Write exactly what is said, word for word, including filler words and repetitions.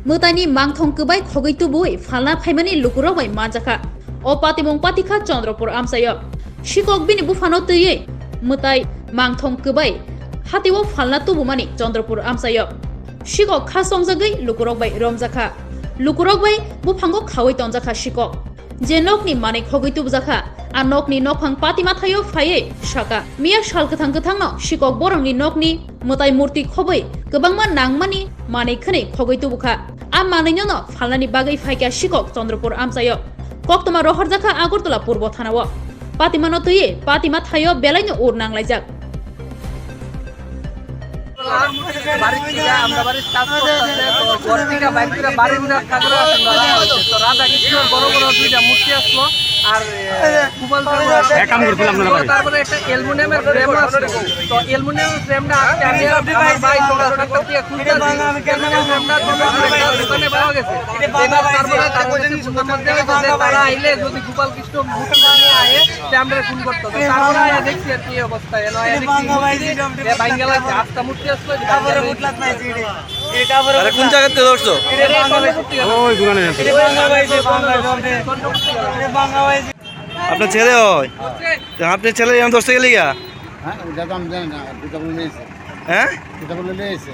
Mwtaini mangthong kwbai khogwi tubui phalna phaimani lukurok bai manjakha. O patimung patikha Chandrapur amchaio. Sikok bini buphano twiwi mwtai mangthong kwbai hatio phalna tubumani Chandrapur amchaio. Sikok kha songjagwi lukurok bai romjakha. Lukurok bai buphango khawi tonjakha sikok. Je nokni manwi khogwi tubujakha, a nokni nokphang patima thaio phaiwi sakha, miya sal kwthang kwthangno sikok borokni nokni mwtai murti khobwi kwbangma nangmani manwi khwnwi khogwi tubukha. A manwino no phalnani bagwi phaikha sikok Chandrapur amchaio. Koktwma rohorjakha Agartala Purbo thanao. Patimano twiwi patima thaio belaino ur nanglaijak. বাড়ির থেকে আমরা বাড়ির কাজ করতেছে, তো ঘর থেকে বাইর করে বাড়ির উনার ঠাকুর আছে, তো রাধা কৃষ্ণর বড় বড় দুইটা মূর্তি আসলো, আর, এ, গোপাল ঠাকুর আসলো। এক কাম করছিলাম আপনারা বাড়ি। তারপরে একটা অ্যালুমিনিয়ামের ফ্রেম আসলো, তো অ্যালুমিনিয়ামের ফ্রেমটা আজকে আমি আর আমার ভাই সকাল সাতটার দিকে খুলতে আসি। অ্যালুমিনিয়াম ফ্রেমটা দোকানে পাওয়া গেছে। এবার তারপরে তারা বলছে যে তারা আইলে যদি গোপাল কৃষ্ণ মূর্তি বানিয়ে আয়, তে আমরা ফোন করতো। তো তারপরে আয়া দেখছি আর কি এই অবস্থা, এলো আয়া দেখছি মূর্তি, এ, ভাঙ্গা লাগছে, আস্তা মূর্তি আসলো, যে ভাঙ্গা লাগছে। আরে কোন জায়গাতে ধরছো? এটা এই স্বর্ণ মূর্তি আসলো। ওই দোকানে আছে। স্বর্ণ মূর্তি আসলো। আপনার ছেলে হয়? তো আপনার ছেলে এখানে ধরতে গেলে গিয়া? হ্যাঁ, এটা তো আমি জানি না, দুটা বলে নিয়েছে। হ্যাঁ? দুটা বলে নিয়েছে।